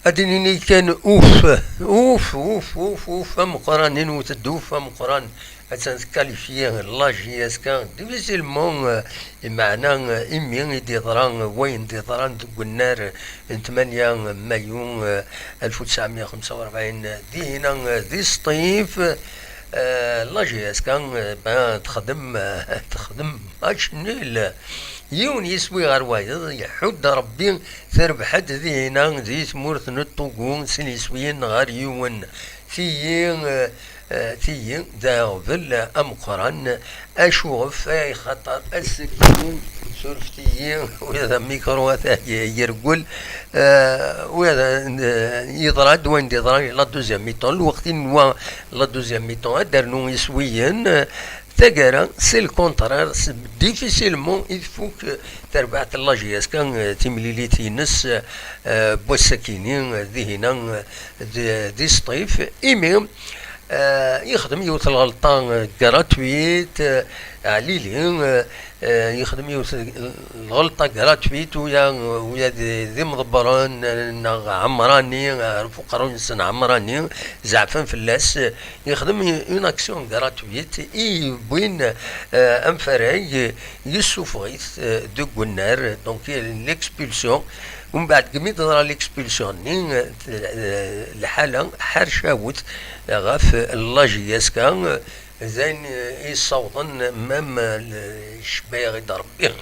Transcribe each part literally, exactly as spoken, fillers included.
Ad d-nini kan uf, uf, uf, uf, uf, ameqqran, inwet-d uf ameqqran. Attan tkalifyi la J S K difficilement, eh, imeɛna, eh, imi i d-yeḍra, eh, wayen d-yeḍran deg unnar, eh, n tmanya, eh, mayu, eh, alef u tesɛemya u xemsa u rebɛin, eh, dihina, eh, di Sṭif, eh, la J S K, eh, ben, texdem, eh, texdem match nul. Yiwen yiswi ɣer wayeḍ, iḥudd Rebbi, terbeḥ-d dihina di tmurt n Ṭugu s yiswiyen ɣer yiwen. Tiyi, eh, eh, tiyi d aɣbel ameqqran. Acuɣef? Ay xaṭer ass-agi, surfet-iyi, ula d amikru ata yergel, eh, ula d, eh, yeḍra-d wayen d-yeḍran di la deuxième mi-temps, lweqt i nwa la deuxième mi-temps, ad d-rnu iswiyen, eh, Taggara, c'est le contraire, c'est difficilement i tfuk, eh, terbaɛt n la J S K, eh, timlilit-ines, eh, n wass-akini, eh, dihina, eh, di, di Sṭif. Imi, eh, yexdem yiwet n lɣelṭa, eh, gratuite, eh, Ɛlili, eh, eh, yexdem yiwet n lɣelṭa gratuite, uya, uya d, d imḍebbren, eh, neɣ Ɛemrani, eh, ɣef uqerruy-nsen Ɛemrani, zeɛfen fell-as, eh, yexdem une action gratuite i yewwin, eh, amfarag, eh, yessufeɣ-it, eh, deg unnar, donc, eh, l'expulsion. Umbeɛd, deg mi d-teḍra l'expulsion-nni, eh, eh, lḥala ḥercawet ɣef la J S K, eh, d ayen, eh, yessawḍen même, eh, le-, ccbayeɣ-id Rebbi.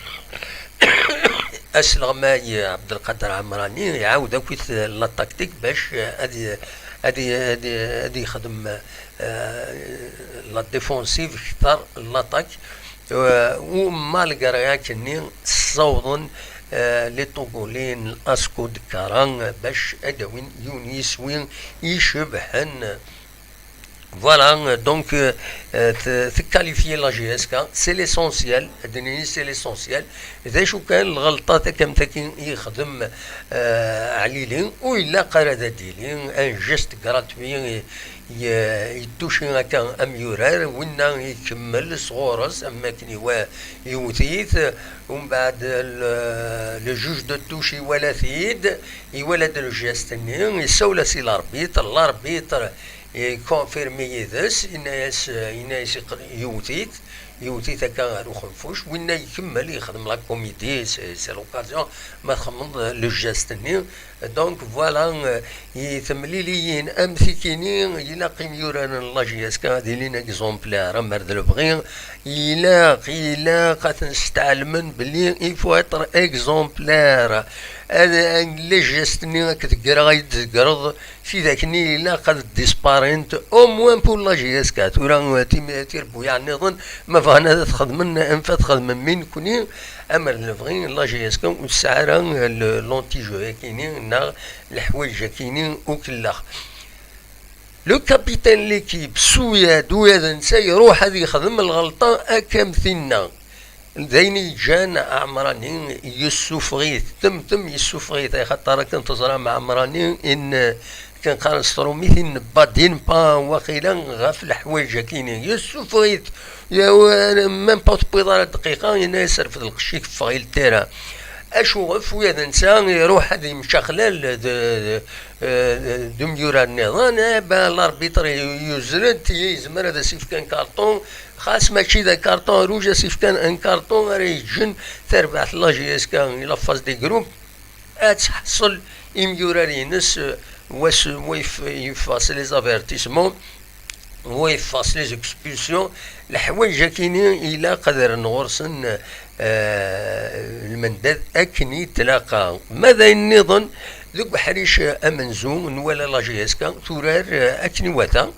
Asleɣmay Ɛebdelqader Ɛemrani iɛawed akkit la tactique bac, eh, ad y-, ad y-, ad y-, ad yexdem, eh, la défensive kter n l'attaque. Eh, u malgré akken-nni ssawḍen, eh, les Togolais n Asco de Kara bac ad d-awin yiwen yiswi icebḥen. Voilà, donc, euh, euh, t-, tkalifyi la J S K, c'est l'essentiel, ad d-nini c'est l'essentiel. D acu kan, lɣelṭa takamt-agi i yexdem, euh, Ɛlili, ur ilaq ara ad d-yili un geste gratuit, i, i, yettuci akka amyurar, winna ikemmel sɣur-s, am wakken iwa-, yewwet-it, umbeɛd le, le juge de touche iwala-t-id, iwala-d le geste-nni, yessawel-as i l'arbitre, l'arbitre ikonfirmi yid-s, yenna-yas, yenna-yas iql-, yewwet-it, yewwet-it akka ɣer uxenfuc, winna ikemmel yexdem la comédie, c'est, c'est l'occasion, ma txedmeḍ le geste-nni. Donc voilà, euh, i temliliyin am tikini, ilaq imyuraren n la J S K ad ilin exemplaires, amer d lebɣi, ilaq, ilaq ad ten-steɛlmen belli il faut être exemplaire. Ad, ad, les gestes-nni akked greɣ ay d-tegreḍ, Tidak-nni ilaq ad disparint, au moins pour la J S K. Tura, eh, tim-, tirebbuyaɛ nniḍen, ma bɣan ad t-xedmen, anef ad t-xedmen, mi nekni, amer d lebɣi, la J S K ur tesɛi ara le, l'anti-jeu-akini, neɣ leḥwayeǧ-akini ukellex. Le capitaine n l'équipe, Souyad, ula d netta iruḥ ad yexdem lɣelṭa akka am tinna. D ayen i yeǧǧan Ɛemrani yessufeɣ-it, temtem yessufeɣ-it, axaṭer akken teẓram Ɛemrani, in, akken qqaren s trumit, in nebba din pa waqila ɣef leḥwayeǧ-akini. Yessufeɣ-it, ya-, même pas tewwiḍ ara dqiqa, yenna-yas rfed lqecc-ik, ffeɣ i ltira. Acuɣef? Ula d netta iruḥ ad yemcaxlal d, d, d, d umyurar nniḍen, eh ben, l'arbitre yuzzel-d, yezmer ad as-yefk un carton, Xas mačči d akarṭun ruj, as-ifkan un carton ara yeǧǧen tarbaɛt n la J S K i la phase des groupes, ad tḥeṣṣel imyurar-ines, eh, wa s-, wa yef-, yeffeɣ s les avertissements, wa yeffeɣ s les expulsions. Leḥwayeǧ-akini ilaq ad rren ɣur-sen, eh, lmendad akken i tlaqi. Ma d ayen nniḍen, Deg uḥric amenzu, nwala la J S K turar, eh, akken iwata,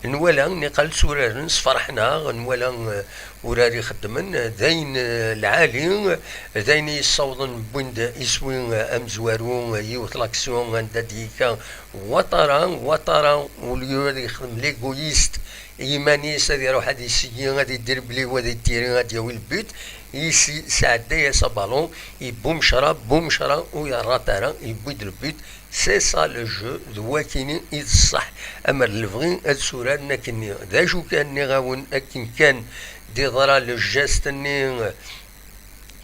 nwala niqal tturaren, sferḥen-aɣ, nwala, eh, urar ixeddmen, eh, d ayen, eh, lɛali, eh, d ayen i yessawḍen wwin-d iswi, eh, amezwaru, eh, yiwet l'action anda d-yekka Ouattara, Ouattara, au lieu ad yexdem l'égoïste, i yiman-is ad iruḥ ad iseggi, ad idribli, ad itiri, ad yawi le but, yesɛedday-as abalun, ibbumecra, bumecra, ur yerrat ara, yewwi-d le but. C'est ça le jeu, d wakini i d ṣṣeḥ. Amer lebɣi ad suraren akkenni. D acu kan, nniɣ-awen, akken kan d-iḍra le geste-nni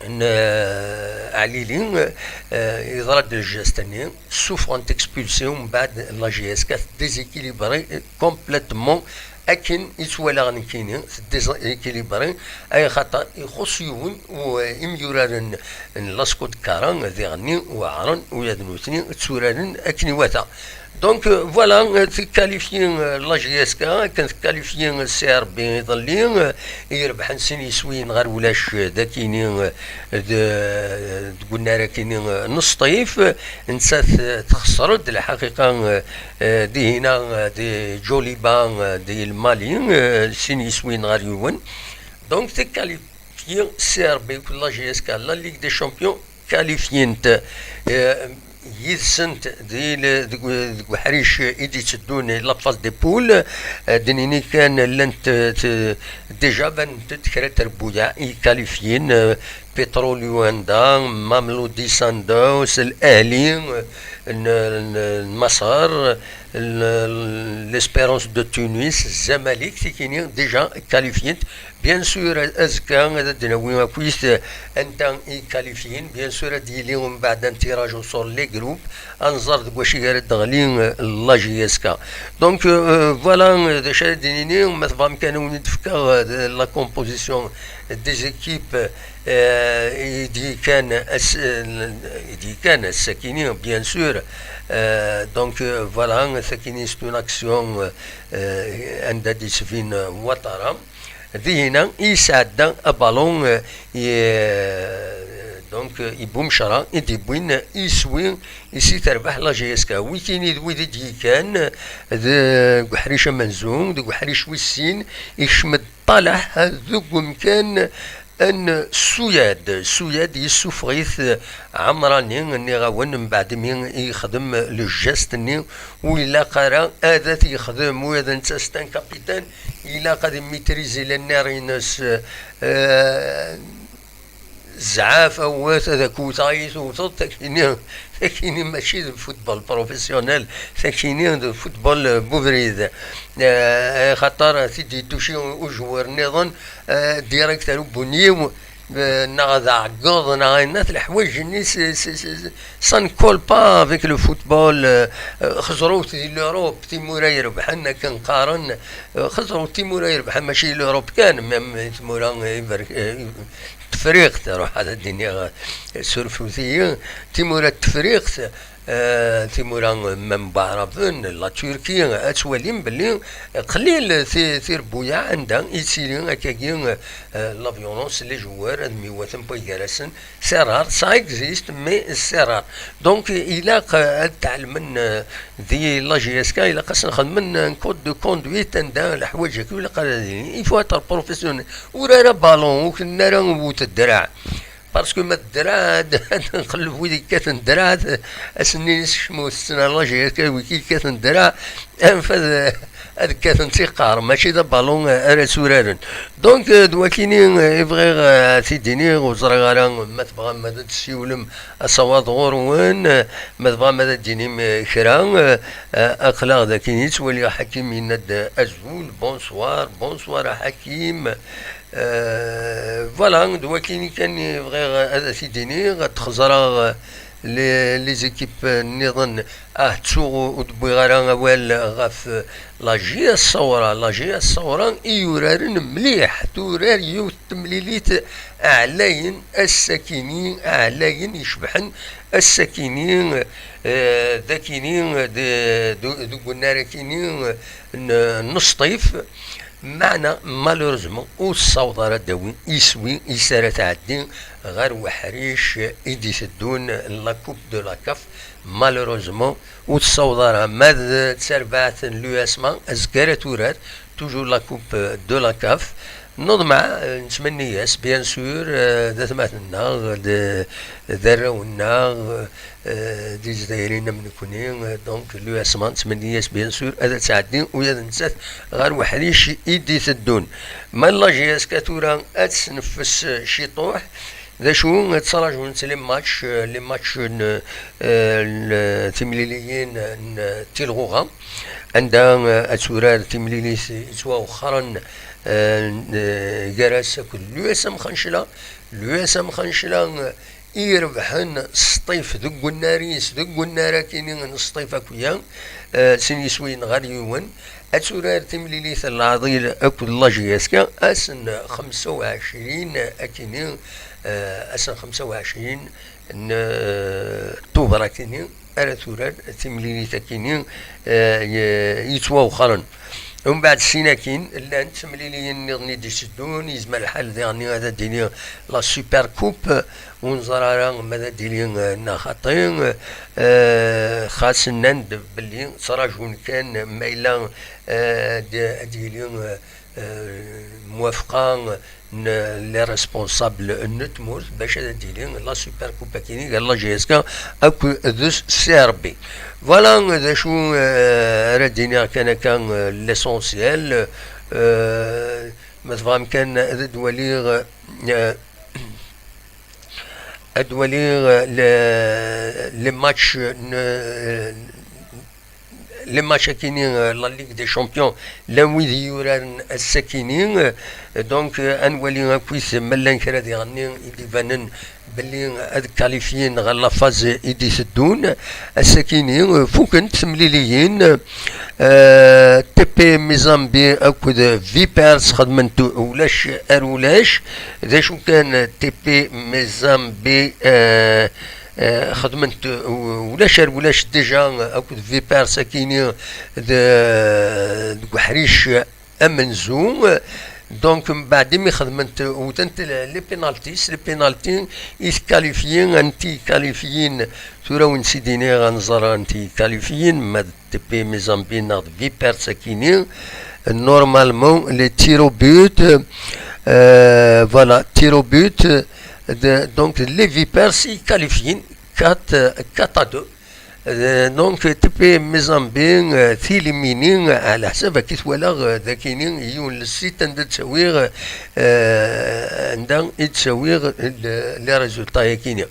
n, euh, Ɛlili, euh, yeḍra-d le geste-nni, ssufɣen-t, expulsé, mbeɛd la J S K tdéséquilibré complètement. Akken i ttwalaɣ nekkini, tdéséquilibré, ay xaṭer ixuṣ yiwen u imyuraren n la Squad Kara diɣenni weɛren, ula d nutni tturaren akken iwata. Donc, euh, voilà, euh, tkalifyi, euh, la J S K, akken tkalifyi, euh, C R B iḍelli, euh, i irebḥen sin yiswiyen ɣer ulac, euh, dakini, euh, d, euh, deg unnar akini, euh, n Sṭif, euh, nettat, euh, texṣer-d lḥaqiqa, euh, euh, dihina, euh, di Djoliba, euh, di Lmali, euh, sin yiswiyen ɣer yiwen. Donc, tkalifyi C R B, la J S K, la Ligue des Champions, kalifyint. Euh, yid-sent di le-, deg, deg uḥric i d-itteddun, la phase des poules, euh, d-nini kan llant, euh, t-, déjà banent-d kra n trebbuyaɛ i kalifyin, euh, Petrol Luanda, Mamelodi Sundowns, Al Ahli, euh, n, n, n Maṣer, l-, l'Espérance de Tunis, Zamalek, tikini déjà kalifyint. Bien sûr, azekka ad d-nawi akkit anta i kalifyin. Bien sûr, ad d-yili umbeɛd un tirage sur les groupes, ad nẓer deg wacu ara d-teɣli, euh, la J S K. Donc, euh, voilà, euh, d acu ara d-nini, ma tebɣam kan ad wen-d-fkeɣ, euh, la composition des équipes, euh, i d-yekkan ass-, euh, i d-yekkan ass-akini, bien sûr. Euh, donc, euh, voilà, sakini c'est une action, euh, euh, anda d-yettbin, euh, Ouattara. Dihina i yesɛedda abalun, euh, i, euh, donc, euh, i Bumecra, i d-yewwin iswi, i si terbeḥ la J S K. Wikini d wid i d-yekkan, euh, deg uḥric amenzu, deg uḥric wis sin, ikcem-d Ṭalaḥ deg umkan n Suyad. Suyad yessufeɣ-it Ɛemrani, nniɣ-awen, mbeɛd mi i yexdem le geste-nni ur ilaq ara ad t-yexdem, ula d netta c'est un capitaine, ilaq ad immitrizi les nerfs-ines. Euh, Zɛaf awat ad ak-wteɣ, iyi tewteḍ, takini, takini mačči d football professionnel, takini d football, euh, bubrid. Euh, xaṭer t-id-yettuci ujwar nniḍen, euh, direct ar ubunyiw, euh, neɣ d aɛeggeḍ, neɣ ayen, at leḥwayeǧ-nni s-, s-, s-, ça ne colle pas avec le football, euh, euh, xeẓrut di l'Europe, timura irebḥen, akken qqaren, euh, xeẓrut timura irebḥen, mačči l'Europe kan, même timura iber-, euh, Tefriqt, ruḥ ad d-iniɣ, surfut-iyi, timura n Tefriqt, euh, timura n Waɛraben, la Turquie, ad twalim belli qlil ti-, tirebbuyaɛ anda i ttili akkagi, euh, la violence, les joueurs, ad myewwaten wway gar-asen, c'est rare, ça existe, mais c'est rare. Donc, ilaq, euh, ad tɛelmen, euh, di la J S K, ilaq ad sen-xedmen un code de conduite anda leḥwayeǧ-agi ilaq ad, il faut être professionnel. Urar abalun, ur k-nenna ara wwet ddreɛ. Parce que ma d ddreɛ, ad, ad nqelleb wid yekkaten ddreɛ, ad, asen-nini sekcem ur tettnalaǧ akka wiki yekkaten ddreɛ, anef ad, ad kkaten tiqqar, mačči d abalun ara tturaren. Donc, euh, d wakini, euh, i bɣiɣ, euh, ad t-id-iniɣ, ur ẓriɣ ara ma tebɣam ad d-tessiwlem asawaḍ ɣur-wen, euh, ma tebɣam ad d-tinim, euh, kra, euh, euh, aql-aɣ d akin i ttwaliɣ Ḥakim yenna-d, euh, azul, bonsoir, bonsoir a Ḥakim. Euh, voilà, d wakini kan i bɣiɣ ad t-id-iniɣ, ad xeẓreɣ, euh, les, les équipes nniḍen. Ah, ttuɣ ur d-wwiɣ ara awal ɣef, euh, la J S Ṣawra. La J S Ṣawra i yuraren mliḥ, turar yiwet temlilit ɛlayen ass-akini, ɛlayen icebḥen ass-akini, euh, d akini, d, d, deg unnar akini, euh, n, n Sṭif. Meɛna, malheureusement, ur tessaweḍ ara ad d-tawi iswi is ara tɛeddi ɣer uḥric i d-iteddun, la Coupe de la CAF. Malheureusement, ur tessaweḍ ara. Ma d tarbaɛt n l'U S M A, azekka ara turar, toujours la Coupe de la CAF. Neḍmeɛ, eh, nettmenni-as, bien sûr, eh, d atmaten-nneɣ, d, d arraw-nneɣ, eh, d Izzayriyen am nekkni, eh, donc l'U S M A nettmenni-as, bien sûr, ad tɛeddi ula d nettat ɣer uḥric i d-iteddun. Ma d la J S K tura ad tesneffes, eh, ciṭuḥ, d acu, ttrajunt les matchs, eh, les matchs n, eh, n timliliyin n Tilɣuɣa, anda, eh, ad turar timlilit yettwawexxren, eh, n, eh, gar-as akked l'U S M Xancla. L'U S M Xancla, eh, i irebḥen Sṭif deg unnar-is, deg unnar akini n Sṭif akya, eh, sin yiswiyen ɣer yiwen. Ad turar timlilit n Leɛḍil akked la J S K, ass n xemsa u ɛecrin akini, eh, ass n xemsa u ɛecrin n, eh, Tubeṛ akini ara turar timlilit akini, eh, ye-, yettwawexxren. Umbeɛd sin akin, llant temliliyin nniḍen i d-iteddun, yezmer lḥal diɣen ad d-iniɣ la Super Coupe, ur neẓri ara ma ad d-tili, eh, neɣ xaṭi, eh, xas nnan-d belli ttrajun kan ma yella, eh, ad d-, ad d-yili, eh, eh, muwafqa n les responsables n tmurt bac ad d-tili la Super Coupe akini gar la J S K akked C R B. Voilà d acu, eh, ara d-iniɣ kan akka, eh, l'essentiel, eh, ma tebɣam kan ad d-waliɣ, eh, ad d-waliɣ, eh, le, les matchs n, eh, les matchs akini, eh, la Ligue des Champions, la wid yuraren ass-akini, eh, donc, eh, ad nwali akkit ma llan kra diɣenni i d-ibanen belli ad qualifyin ɣer la phase i d-iteddun. Ass-akini, eh, fukent temliliyin, eh, T P Mazembe akked Vipers xedment ulac ar ulac. D acu kan, T P Mazembe, eh, eh, xedment u-, ulac ar ulac déjà akked Vipers akini de-, deg uḥric amenzu. Donc, mbeɛd imi xedment, wtent les pénalties, les pénalties i tkalifyin, anti kalifyin, tura wen-tt-id-iniɣ ad nẓer anti kalifyin, ma d T P Mazembe neɣ d Vipers akini. Normalement, les tirs au but, euh, voilà, tirs au but, de, donc les Vipers i kalifyin quatre, quatre à deux. Euh, donc, T P Mazembe, euh, tilimini, euh, ɛla ḥsab akka i t-walaɣ, euh, d akini, yiwen le site anda d-ttawiɣ, euh, anda i d-ttawiɣ le, les résultats akini.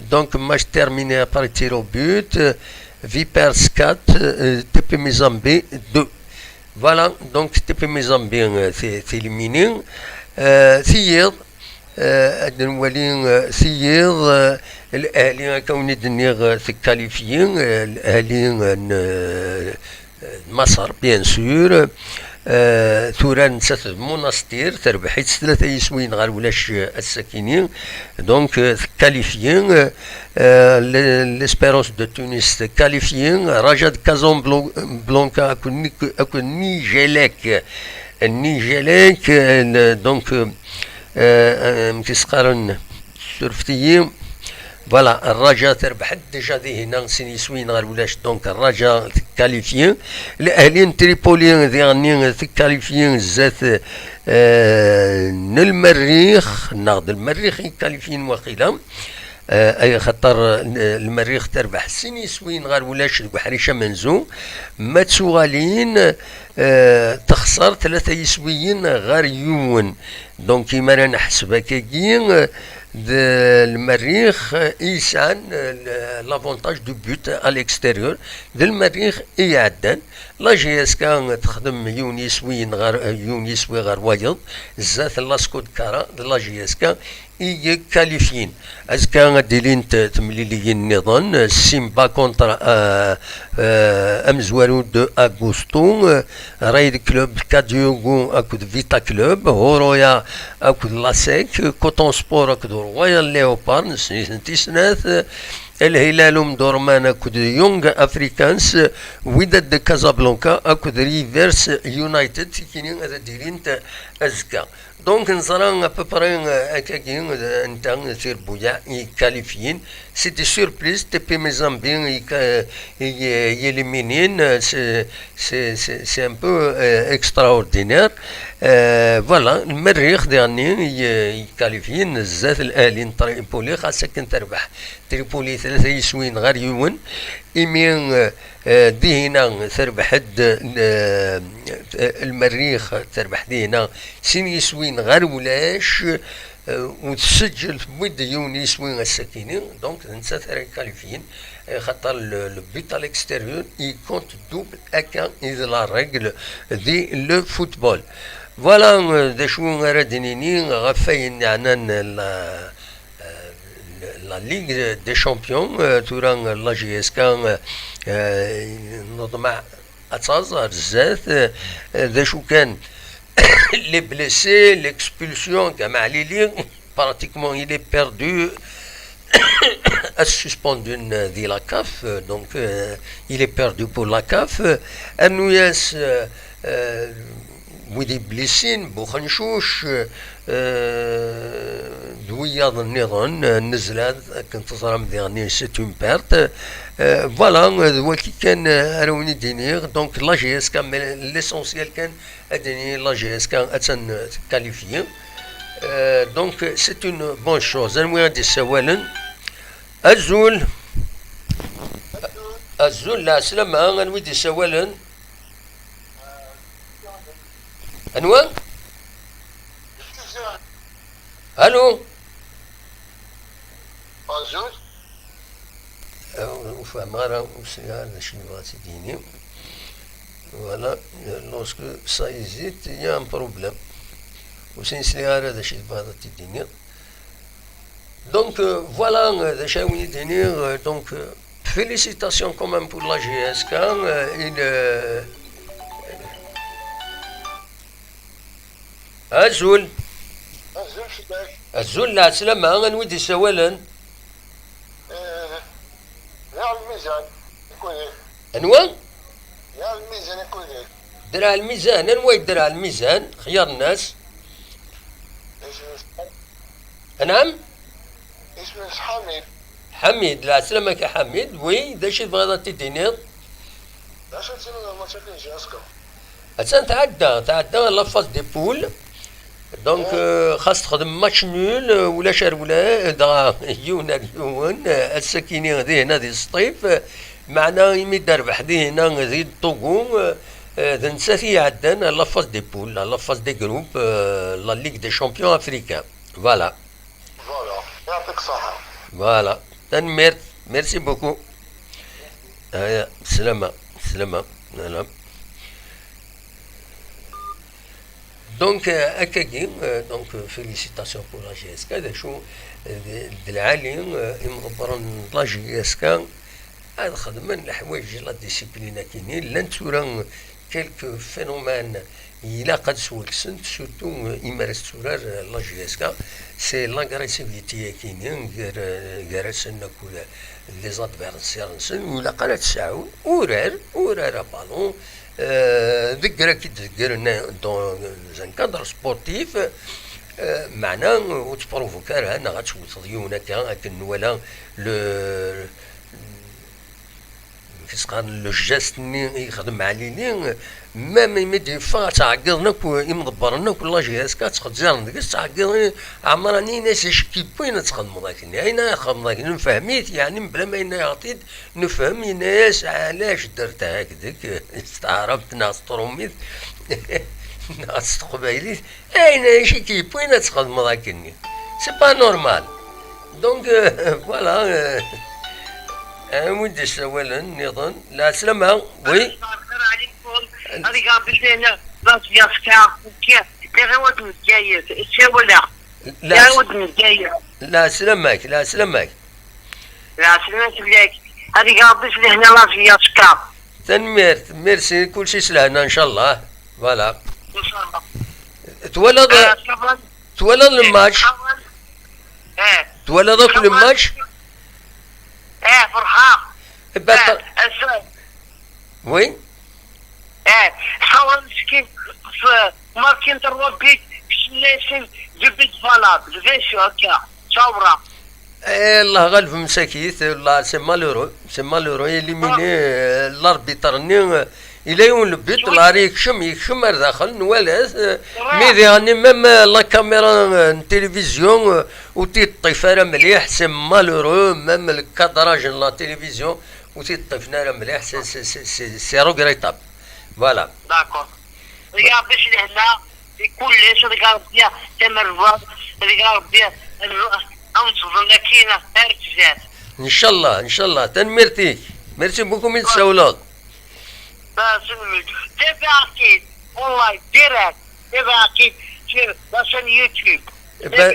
Donc, match terminé après tir au but, euh, Vipers quatre, euh, T P Mazembe deux. Voilà, donc T P Mazembe, euh, c'est, c'est éliminé. Euh, tiyiḍ, euh, ad nwali, euh, tiyiḍ, euh, L'Ahli, akka wen-d-nniɣ, euh, tkalifyi, euh, L'Ahli, euh, n, euh, Maṣer, bien sûr. Euh, tura nettat d Monastir, terbeḥ-itt s tlata yiswiyen ɣer ulac, euh, ass-akini. Donc, euh, tkalifyi, euh, euh, l-, l'Espérance de Tunis tkalifyi, Raja de Casablanca akked Ni-, akked Nijelek. Nijelek, euh, n-, donc, euh, euh, amek i s-qqaren, surfet-iyi. Voilà, Raja terbeḥ-d déjà dihin sin yiswiyen ɣer ulac, donc Raja tkalifyi. L'Ahli n Tripoli diɣenni tkalifyi zdat, euh, n Lmerrix, neɣ d Lmerrix i kalifyin waqila. Eh, ay axaṭer, eh, Lmerrix terbeḥ sin yiswiyen ɣer ulac deg uḥric amenzu, ma d tuɣalin, eh, texṣer tlata yiswiyen ɣer yiwen. Donc, imi ara neḥseb akkagi, eh, d Lmerrix, eh, i yesɛan, eh, l-, l'avantage du but à l'extérieur, d Lmerrix i iɛeddan. La J S K texdem yiwen yiswiyen ɣer, eh, yiwen yiswi ɣer wayeḍ, zdat Lasco de Kara, d la J S K i yekalifyin. Azekka ad d-ilint temliliyin nniḍen, Simba contre, euh, euh, amezwaru de Agosto, euh, Raid Club Kadiogo akked Vita Club, Horoya akked Lasek, Coton Sport akked Royal Leopard, nessen-iten i snat, El Hilal Omdurman akked Young Africans, Wydad Casablanca akked Rivers United, tikini ad d-ilint azekka. Donc, neẓra à peu près, euh, akkagi, euh, anta tirbuyaɛ i qualifiyin. C'est des surprises, T P Mazembe i ka-, i, i éliminin, euh, c'est, c'est, c'est, c'est un peu, euh, extraordinaire. Euh, voilà, Merrix dernier, i, i qualifiyin, zdat Al Ahli n Tripoli, xas akken terbeḥ Tripoli tlata yiswiyen ɣer yiwen, imi, euh, euh, dihina terbeḥ-d, euh, Lmerrix terbeḥ dihina sin yiswiyen ɣer ulac, euh, u tseǧǧel tewwi-d yiwen yiswi ass-akini, donc d nettat ara ikalifyin, euh, xaṭer le, le but à l'extérieur, il compte double akka i d la règle di le football. Voilà, euh, d acu ara d-nini ɣef wayen yeɛnan la, euh, la Ligue des Champions, euh, tura, euh, la J S K, euh, euh, neḍmeɛ ad taẓ ar zdat, euh, euh, d acu kan, les blessés, l'expulsion, Kamel Lili, pratiquement il est perdu, à suspendue di la CAF, euh, donc, euh, il est perdu pour la CAF. Euh, rnu-yas, euh, euh, wid i blessin, Buxencuc, euh, d wiyaḍ nniḍen, euh, Nnezlad, akken teẓram diɣen, c'est une perte. Euh, voilà, euh, d waki kan, euh, ara wen-id-iniɣ. Donc, la J S K, mais l'essentiel kan, ad d-iniɣ, la J S K attan, euh, qualifiée. Euh, donc, c'est une bonne chose. Anwi ad d-issawalen? Azul. Azul, lɛeslama, anwi d-issawalen? Anwa? Allô? Azul. Euh, ur fehmeɣ ara, ur sliɣ ara d acu yebɣa ad t-id-yini. Voilà, lorsque ça hésite, il y a un problème. Ur sliɣ ara d acu yebɣa ad t-id-yini. Donc, euh, voilà, euh, d acu ara wen-id-iniɣ, euh, donc, euh, félicitations quand même pour la J S K, euh, il, euh, Azul. Azul fell-ak. Azul, lɛeslama, anwi d-isawalen? Eh, Dra Lmizan, ikudi. Anwa? Dra Lmizan, ikudi. Dra Lmizan, anwa i Dra Lmizan? Xyar nnas. Isem-is Anɛam? Isem-is Ḥamid. Ḥamid, lɛeslama-k a Ḥamid. Oui, d acu i tebɣiḍ ad t-id-tiniḍ? D acu i d-tiniḍ ɣef match-agi n J S K? Attan tɛedda, tɛedda la phase des poules. Donc, euh, xas texdem match nul, euh, ulac ar ula, dɣa yiwen ar yiwen, euh, ass-akini dihin ad isṭif, euh, meɛna imi d-terbeḥ dihin di Togo, euh, euh, d nettat i iɛeddan à la phase des poules, à la phase des groupes, euh, la Ligue des Champions africains. Voilà. Voilà. Yɛṭik ṣṣeḥḥa. Voilà. Tanemmirt. Merci beaucoup. Aya, slama, slama. Voilà. Donc, euh, akkagi, euh, donc, euh, félicitations pour la J S K, d acu, euh, d, d lɛali, euh, imḍebbren n la J S K ad xedmen leḥwayeǧ, la discipline akini. Llan tura quelques phénomènes ilaq ad swekksen, surtout, euh, imi ara tetturar, euh, la J S K, c'est l'agressivité akini gar, euh, gar-asen akked les adversaires-nsen, ur ilaq ara ad sɛun urar, urar a ballon, euh, deg ara k-id-deggren dans un cadre sportif, euh, meɛna ur tettprovoquer ara, neɣ ad tewteḍ yiwen akka, akken nwala le, amek i s-qqaren, le geste-nni i yexdem Ɛlili, même imi d-yeffeɣ ad ttɛeggiḍen akk imḍebbren akk n la J S K, ttxezzaren deg-s, ttɛeggiḍen. Ɛemran yenna-as: "Acu k-yewwin ad txedmeḍ akken? Ayen ara txedmeḍ akken, nefhem-it, yeɛni mebla ma yenna-yaɣ-t-id, nefhem." Yenna-yas: "Ɛlac dderta hekdek, s taɛrabt neɣ s trumit, neɣ s teqbaylit, ayen acu k-yewwin ad txedmeḍ akkenni? C'est pas normal." Donc, euh, voilà, euh, anwa i d-isawalen nniḍen? Lɛeslama, oui. Ad iɣab lehna, la J S K, Lehna n Bgayet, ssawaleɣ. Lɛes-, Lehna n Bgayet. Lɛeslama-k, lɛeslama-k. Lɛeslama fell-ak. Ad iɣab lehna, la J S K. Tanemmirt, merci, kulci s lehna, ncallah. Voilà. Ncallah. Twalaḍ, ah, twalaḍ le match? Eh. Twalaḍ akk le match? Eh, ferḥeɣ. Ibeṭṭel. Eh, ass-a. Oui. Eh, ṣawren skin f Markin Terwabit, kecmen-asen de but valable. D acu akka? Ṣawra. Eh, Allah ɣaleb msakit, Allah, c'est malheureux, c'est malheureux, éliminé, euh, l'arbitre-nni, euh, il a eu le but, l'ari yekcem, yekcem ar daxel, nwala-t, euh, mais diɣen même, euh, la caméra, euh, n télévision, euh, ur t-yeṭṭif ara mliḥ, c'est malheureux, même le cadrage n la télévision ur t-yeṭṭif ara mliḥ, c'est, c'est, c'est, c'est, c'est regrettable. Voilà. D'accord. Regarde-y lehna, di kullec, regarde-y tamerwa, regarde-y amẓẓen akkin ar zdat. Inchallah, inchallah. Tanemmirt-ik. Merci beaucoup mi d-tsawleḍ. Tanemmirt. Tabaɛkit, wallahi, direct. Tabaɛkit, sur la chaîne YouTube. Iba,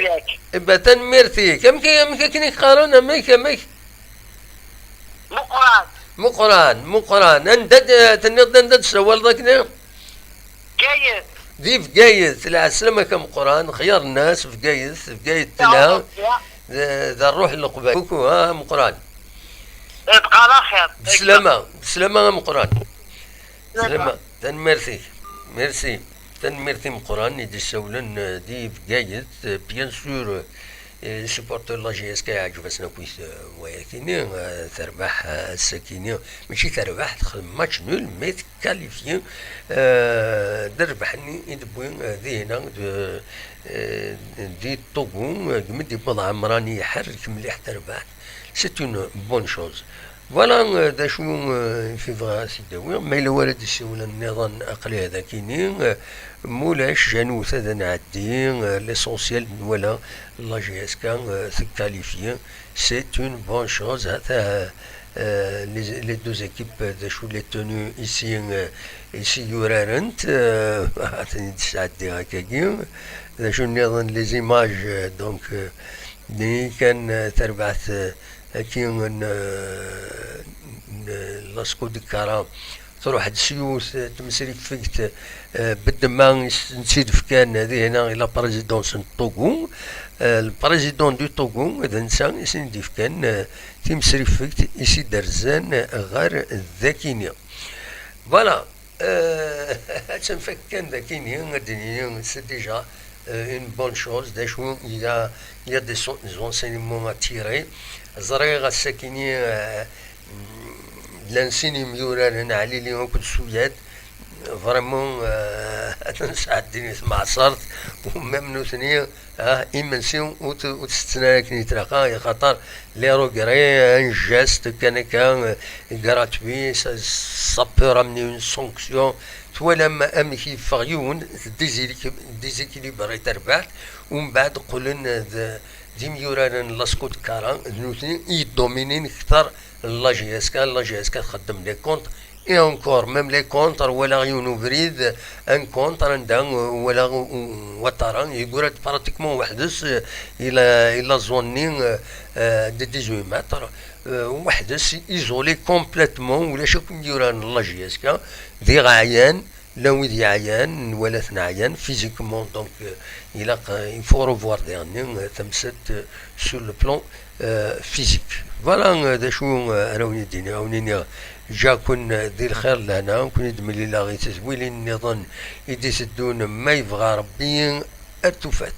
iba tanemmirt-ik. Amek, amek akken i k-qqaren? Amek, amek? Meqqran. Meqqran, Meqqran. Anda d-, tenniḍ-d anda d-tsawaleḍ akken? Bgayet. Di Bgayet. Lɛeslama-k a Meqqran, xyar nnas, Bgayet, Bgayet telha. D, d ṛṛuḥ n Leqbayel. Kuku, ha, Meqqran. Bqa ɛla xir. Beslama, beslama a Meqqran. Beslama, tanemmirt-ik. Merci. Tanemmirt i Meqqran i d-issawlen, eh, di Bgayet, eh, bien sûr, eh, les supporters de la J S K yeɛǧeb-asen akk, eh, wayakini, eh, terbeḥ, eh, ass-akini, mačči terbeḥ, texdem match nul, mais qualifié, euh, d rrbeḥ-nni i d-wwi, euh, dihna d, euh, di Togo, euh, deg mi d-yewweḍ Ɛemrani iḥerrek mliḥ tarbaɛt. C'est une bonne chose. Voilà, euh, d acu, euh, i bɣiɣ ad t-id-awiɣ. Ma yella wara d-isiwlen nniḍen, aql-i ad ak-iniɣ, euh, mulac, janewt ad nɛeddi, euh, l'essentiel nwala la J S K, euh, tekkalifiye. C'est une bonne chose. Hata, euh, les, les deux équipes, d acu, les tenues ici, euh, ici yurarent, euh, ad ten-id-sɛeddiɣ akkagi. D acu nniḍen, les images, euh, donc, euh, d-nini kan, euh, tarbaɛt, euh, aki n, euh, n, euh, Lasco de Kara. Truḥ-d s yiwet, eh, tmesrifegt, eh, beddemma i s-, n-tt-id-fkan, eh, dihna i la présidence n Togo. Eh, le président du Togo, d netta i sen-id-ifkan, eh, timsrifegt i s-id-rzan, eh, ɣer dakini. Voilà. Eh, ad tt-nfak kan dakini, ad d-nini, c'est déjà, eh, une bonne chose. D acu, il y a, il y a des, des enseignements à tirer. Ẓriɣ ass-akini, eh, llan sin yemyuraren, Ɛlili akked Suyad, vraiment, euh, ad ten-sɛeddin i tmeɛṣert, u même nutni, ah, imensi ur t-, ur t-setten ara akken i tlaqi, axaṭer les regrets, un geste kan akka, euh, gratuit, ça, ça peut ramener une sanction. Twalam amek yeffeɣ yiwen, déséquil-, déséquilibré tarbaɛt, u mbeɛd qqlen d, d imyuraren n Lasco de Kara, d nutni i yeddominin kter la J S K, la J S K txeddem les contres, et encore, même les contres, walaɣ yiwen ubrid, un contre, anda, euh, walaɣ, euh, Ouattara, yeggra-d pratiquement weḥd-s, euh, i la, i la zone-nni, euh, euh, de dix-huit mètres, euh, weḥd-s, isolé complètement, ulac akk imyuraren n la J S K, diɣ ɛyan, Llan wid yeɛyan, nwala-ten ɛyan physiquement, donc, euh, ilaq, euh, il faut revoir daɣen, euh, tamsalt, euh, sur le plan, euh, physique. Voilà, euh, d acu, euh, ara wen-id-iniɣ, ara wen-iniɣ, ǧǧaken, euh, di lxir d lehna, nekkni d-mlileɣ i tedwilin nniḍen i d-iteddun, ma yebɣa Rebbi, ar tufat.